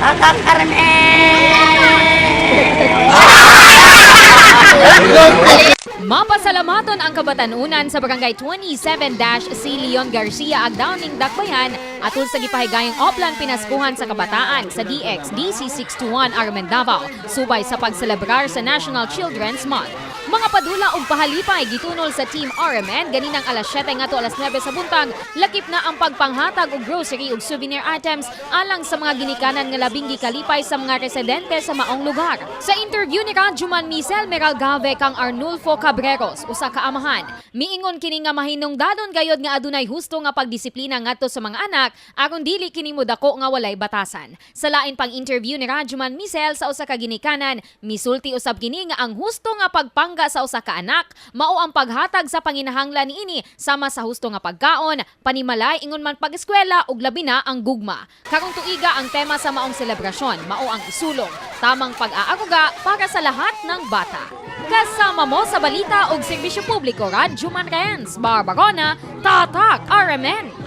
Tatak RMN! Mapasalamaton ang kabatanunan sa Barangay 27-C Leon Garcia ag Downing Dakbayan atul sa gipahigayong Oplan Pinaskuhan sa Kabataan sa DX DC 621 Armen Davao subay sa pagselebrar sa National Children's Month. Mga padula ug pahalipay gitunol sa Team RMN ganinang alas 7 ngadto alas 9 sa buntag, lakip na ang pagpanghatag og grocery ug souvenir items alang sa mga ginikanan nga labing gikalipay sa mga residente sa maong lugar. Sa interview ni Radyoman Michel Meralgave kang Arnulfo Cabreros, usa ka amahan, miingon kini nga mahinungdanon gayod nga adunay husto nga pagdisiplina ngadto sa mga anak aron dili kini modako nga walay batasan. Sa lain pang interview ni Radyoman Michel sa usa ka ginikanan, misulti usab kini nga ang husto nga pagpangga sa usa ka anak mao ang paghatag sa panginahanglan niini sama sa husto nga pagkaon, panimalay, ingon man pag-eskwela ug labi na ang gugma. Karong tuiga, ang tema sa maong selebrasyon mao ang isulong tamang pag-aaruga para sa lahat ng bata. Kasama mo sa balita ug serbisyo publiko, Radyoman Renz Barbarona, Tatak RMN.